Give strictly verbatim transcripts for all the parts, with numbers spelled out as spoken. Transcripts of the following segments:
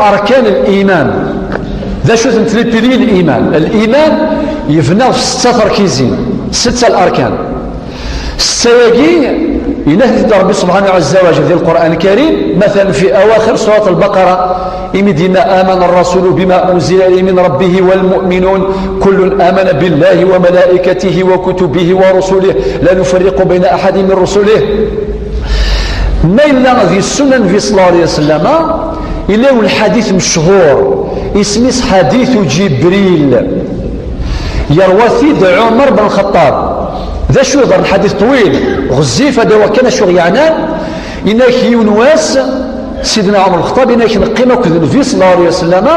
أركان الإيمان. D acu-tent les piliers n liman? Liman yebna ɣef setta terkizin, setta larkan. Setta-agi, yenna-t-id Ṛebbi subḥanahu ɛazza wa jal di Lqur'an Lkarim, matalan fi awaxir surat Lbaqara, imi d-yenna: آمن الرسول بما أنزل إليه من ربه والمؤمنون كل آمن بالله وملائكته وكتبه ورسله لا نفرق بين أحد من رسله. Ma yella di ssunna Nnbi ṣella Llahu ɛalayhi wa sallam, yella yiwen lḥadit mechur, isem-is ḥaditu Ǧibril. Yerwa-t-id Ɛumar ben Lxeṭṭab. D acu yeḍran? Ḥadit ṭwil, ɣezzif, ad awiɣ kan acu ɣ-yeɛnan. Yenna-k yiwen wass, Sidna Ɛumar Lxeṭṭab, yenna-k neqqim akked Nnbi ṣella Llahu ɛalayhi wa sallam,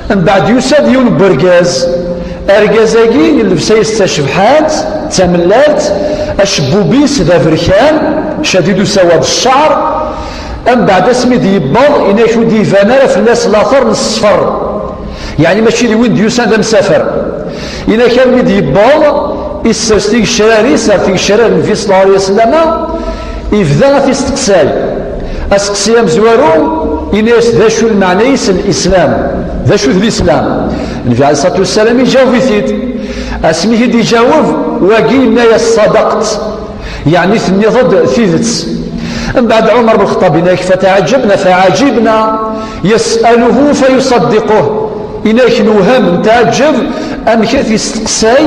mbeɛd yusa-d yiwen n wergaz. Argaz-agi, llebsa-is d tacebḥant, d tamellalt, acebbub-is d aberkan, cadidu sawad cceɛr. Mbeɛd asmi d-yewweḍ, yenna-k ur d-iban ara fell-as later n ṣṣfer. Yeɛni mačči d win d-yusan d amsafer. Yenna-k armi d-yewweḍ, issers tigecrar-is ar tigecrar n Nnbi ṣella Llahu ɛalayhi wa sallam, yebda ad t-isteqsay. Aseqsi amezwaru, yenna-yas d acu lmeɛna-is n Lislam, d acu d Lislam? Nnbi ɛalayhi ṣṣlatu wassalam iǧaweb-it-id. Asmi i t-id-iǧaweb, wagi yenna-yas: صدقت. Yeɛni tenniḍ-d tidet. Mbeɛd Ɛumar ben Lxeṭṭab yenna-k: فتعجبنا فعجبنا يسأله فيصدقه. Yenna-k newhem, netɛeǧǧeb amek i t-isteqsay,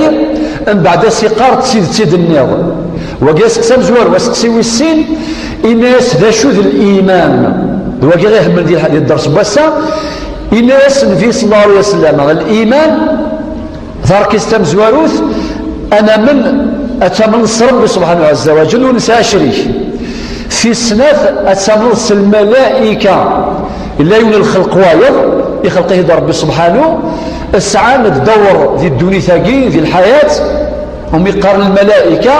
mbeɛd ad s-iqqar d tidet i d-tenniḍ. Wagi aseqsi amezwaru. Aseqsi wis sin, yenna-yas d acu d liman? D wagi i ɣ-ihemmen di, di dders n wass-a. Yenna-yas Nnbi ṣella Llahu ɛalayhi wa sallam: liman, tarkizt tamezwarut, ad namen, ad tamneḍ s Ṛebbi subḥanahu ɛazza wa jal, ur nesɛi acrik. Tis snat, ad tamneḍ s lmalaika. Yella yiwen n lxelq wayeḍ, ixleq-it-id Ṛebbi subḥanahu, sɛan ddawr di ddunit-agi, di lḥayat, umi qqaren lmalaika,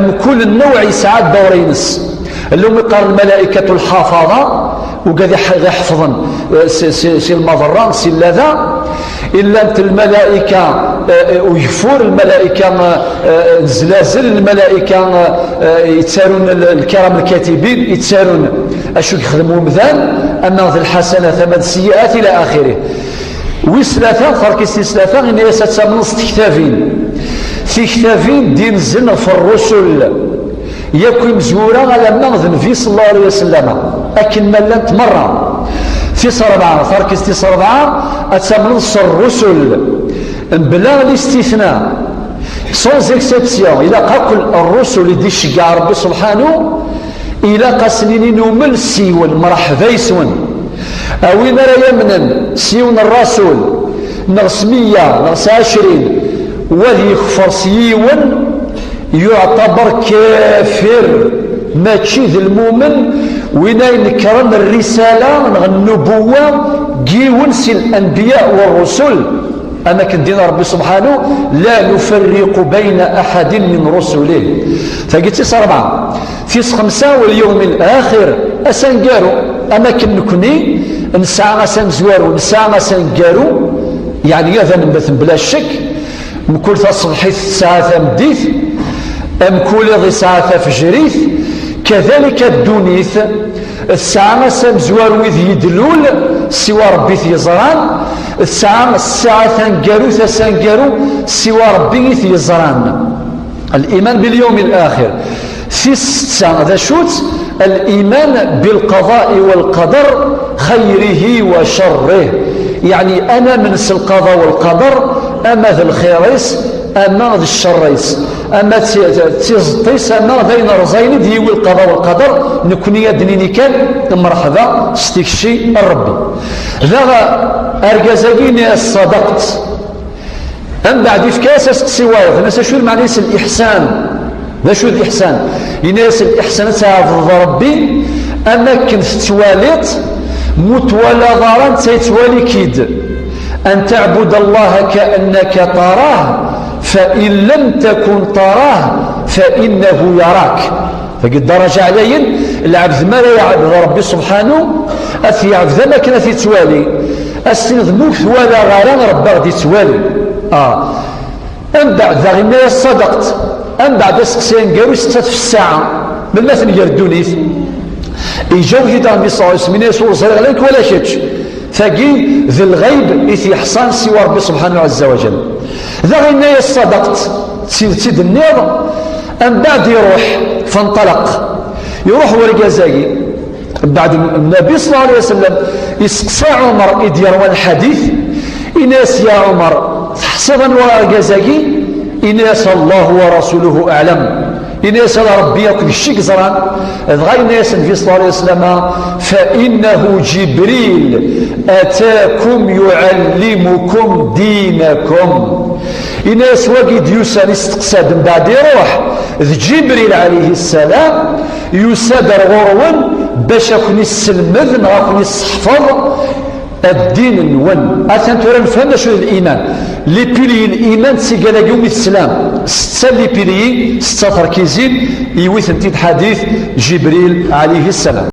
mkul nnewɛ yesɛa ddawr-ines. Yella umi qqaren lmalaikatu lḥafaḍa, ugad iḥ-, iḥefḍen, eh, si, si, si lmaḍerra, si llada. Llant lmalaika, eh, eh, ugeffur, lmalaika, eh, eh, n zlazel, lmalaika, eh, eh, yettarun l-, lkiram lkatibin, yettarun acu yexdem umdan, ama d lḥasanat, ama d sseyyiat, ila axirih. Wis tlata, tarkizt tis tlata, yenna-yas ad tamneḍ s tektabin. Tiktabin d-inezlen ɣef ṛṛusul. Yakk imezwura alamma d Nnbi ṣella Llahu ɛalayhi wa sallam, akken ma llant merra. Tis ṛebɛa, tarkizt tis ṛebɛa, ad tamneḍ s ṛṛusul, mebla listitna, sans exception. Ilaq akk ṛṛusul i d-iceggeɛ Ṛebbi subḥanahu, ilaq ad sen-nini numen s yiwen, mṛeḥba yes-wen. A win ara yamnen s yiwen n ṛṛasul, neɣ s meyya, neɣ s ɛecrin, u ad yekfer s yiwen, yuɛtaber kafir, mačči d lmumen. Win ay inekren rrisala neɣ nnubuwa n yiwen si lanbiya wa rrusul, am akken d-yenna Ṛebbi subḥanahu: لا نفرق بين أحد من رسله. Tagi d tis ṛebɛa. Tis xemsa: واليوم الآخر, ass aneggaru. Am akken nekni nesɛa ass amezwaru, nesɛa ass aneggaru, yeɛni ad nemmut mebla ccek. Mkul taṣebḥit tesɛa tameddit, mkul iḍ yesɛa tafejrit, kadalika ddunit tesɛa ass amezwaru i d-yedlul siwa Ṛebbi i t-yeẓran, tesɛa ssaɛa taneggarut, ass aneggaru, siwa Ṛebbi i t-yeẓran. الإيمان باليوم الآخر. Tis setta, d acu-tt? الإيمان بالقضاء والقدر خيره وشره. Yeɛni, ad namen s lqaḍa u lqader, ama d lxir-is, ama d ccer-is, ama d ti-, d tiẓeṭ-is, ama d ayen rẓayen i d-yiwi lqaḍa u lqader, nekni ad d-nini kan mreḥba s tikci n Ṛebbi. Daɣ argaz-agi yenna-yas: صدقت. Mbeɛd ifka-yas aseqsi wayeḍ, yenna-as: acu d lmeɛna-is liḥsan? D acu d liḥsan? Yenna-yas: liḥsan ad tɛebdeḍ Ṛebbi am akken tettwaliḍ, mu twalaḍ ara netta yettwali-k-id. أن تعبد الله كأنك تراه فإن لم تكن تراه فإنه يراك. Tagi ddaraǧa ɛlayen, lɛebd mi ara iɛbed Ṛebbi subḥanu, ad t-yeɛbed am akken ad t-yettwali. Ad s-tiniḍ: mu k-twalaɣ ara, Ṛebbi ad ɣ-d-yettwali. Ah. Mbeɛd daɣ yenna-yas: صدقت. Mbeɛd aseqsi aneggaru, setta fi ssaɛa, melmi ad tenger ddunit? Iǧaweb-it-id Ṛebbi ṣella Llahu ɛalayhi wa sallam, yenna-yas: ur ẓriɣ la nekk wala kečč. Tagi d lɣayb i t-yeḥṣan siwa Ṛebbi subḥanahu ɛezza wa jal. Daɣ yenna-yas: "Ṣadaqt, d tidet i d-tenniḍ." Mbeɛd iṛuḥ, fanṭalaq. Iṛuḥ urgaz-agi. Mbeɛd Nnabi ṣalla Llahu ɛalayhi wa sallam iseqsa Ɛumer i d-yerwan lḥadit, yenna-yas: "Ya Ɛumer, teḥṣiḍ anwa argaz-agi?" Yenna-yas: "Allahu wa rasuluhu aɛlam." Yenna-yas: "Ala Ṛebbi akked kečč i yeẓran." Dɣa yenna-yas Nnbi ṣalla Llahu ɛalayhi wa sallam: "Fa innahu Ǧibril atakum yuɛallimukum dinakum." Yenna-yas: "Wagi d-yusan isteqsa-d, mbeɛd iṛuḥ, d Ǧibril ɛalayhi ssalam, yusa-d ar ɣur-wen bac ad ken-isselmed neɣ ad ken-isseḥfeḍ ddin-nwen." Atan tura nefhem d acu d liman. Les piliers n liman d tigalagi umi teslam. Setta les piliers, setta terkizin, yiwi-tent-id ḥadit Ǧibril ɛalayhi ssalam.